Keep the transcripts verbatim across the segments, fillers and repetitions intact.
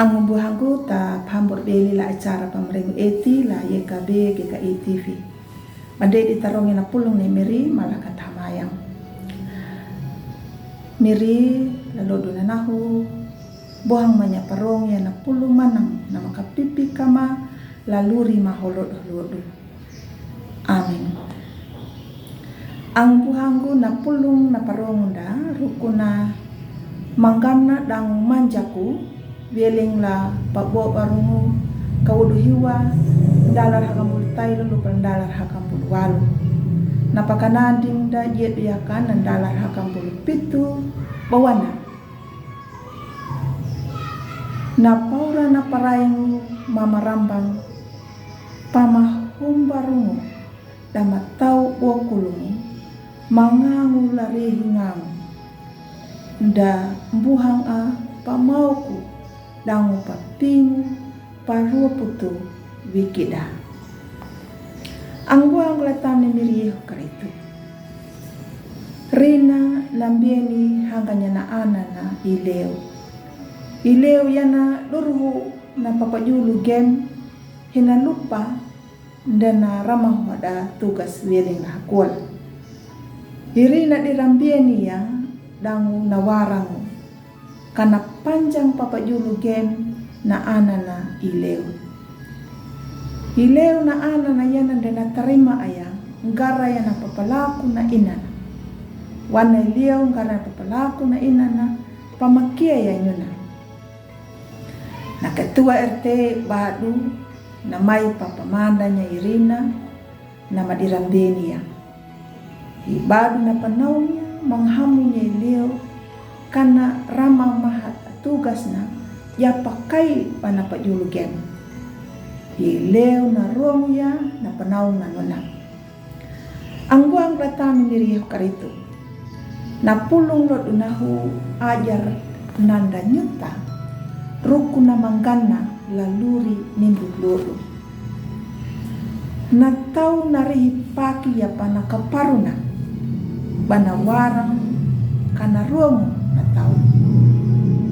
Ang buhanggu ta pahambur beli la acara pamaringu eti la Y K B G K I T V. Bande di tarong ina pulung ni Miri malaka tamayang. Miri la lodu na nahu, buhang manya parong ya na pulung manang na makapipi kama la luri ma holodu holodu. Amin. Ang buhanggu na pulung na parong da ruku na mangana dang manjaku wieling la pabo barungu kaudu hiwa dalar hakambul tai lulu pandalar hakambul walu. Na pakananding da jet yakan dalar hakambul pitu bawana. Na paura na paraingu mamarambang pamahumbarungu da matau bokulungu mangangu larihi ngangu da buhang a pamauku dangu papingu parua putu wikida. Ang buhanggu la tani Miri Yehu Karitu. Rina nambieni hanganya na ana na ileu. Ileu yana lurhu na papajulu gem hina lupa ndena ramahu ada tugas wieling na hakol. Irina dirambieni ya dangu na warangu. Kana panjang papajulu gem na ana na ileu. Ileu na ana na yana ndena tarima aya ngara yana papalaku na inana. Wana ileu ngara papalaku na inana pamakia ya nyuna. Na ketua R T badu na mai papamandanya Irina na madirambeni ya. Ibadu na panaunya manghamunya ileu kana rama mahat tugas na ya pakai pana pajulu gem. Ileu na ruang ya na panaung na nuna. Ang buhanggu la tani Miri Yehu Karitu. Na pulung lodu nahu ajar nanda nyuta ruku na mangana la luri nindu lodu. Na tau na rihi paki ya pana kaparuna bana warang kana ruang na tau.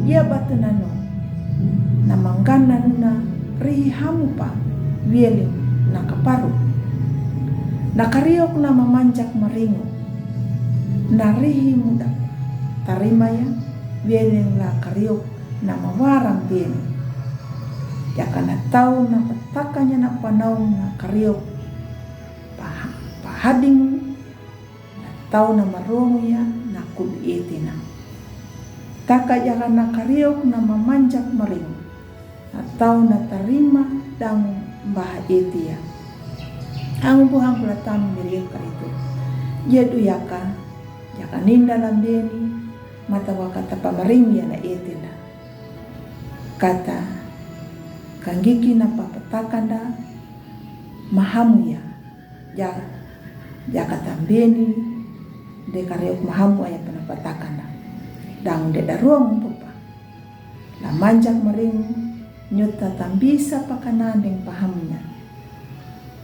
Ya batu nanu na mangana nuna rihi hamupa wieling na kaparu. Na kariok na mamanjak maringu na rihi muda tarima ya wieling la kariok na mawarang beni. Yaka na tau na patakanya na panaung na kariok pahading na tau na marongu ya na kub eti na. Taka yaka na kariok na mamanjak maringu na tau na tarima dangu baha eti ya. Ang buhanggu la tani Miri Yehu Karitu. Jedu yaka yaka ninda lambeni mata wakata pamaring ya na eti na. Kata kangiki na papatakanda mahamu ya. Ja, ja katambeni de kariok mahamu aya pana patakanda. Dang de daruang pupa. La manjak maringu nyuta tambisa pakanandeng pahamunya.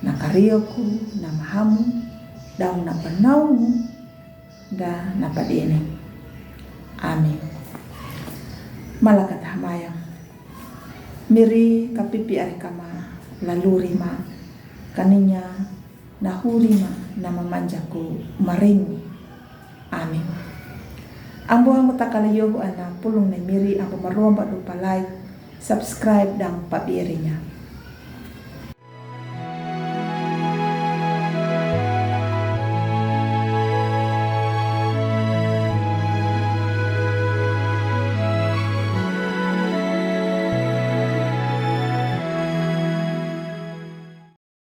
Na karioku na mahamu dang na panaungu da na padeni. Amin. Malaka tahamayang. Miri kapipi ari kama laluri ma kaninya na huri ma na mamanjaku maringu. Amin. Ambo anggota kala yohu ana pulung ne Miri ambo maromba dupa like, subscribe dang pabirinya.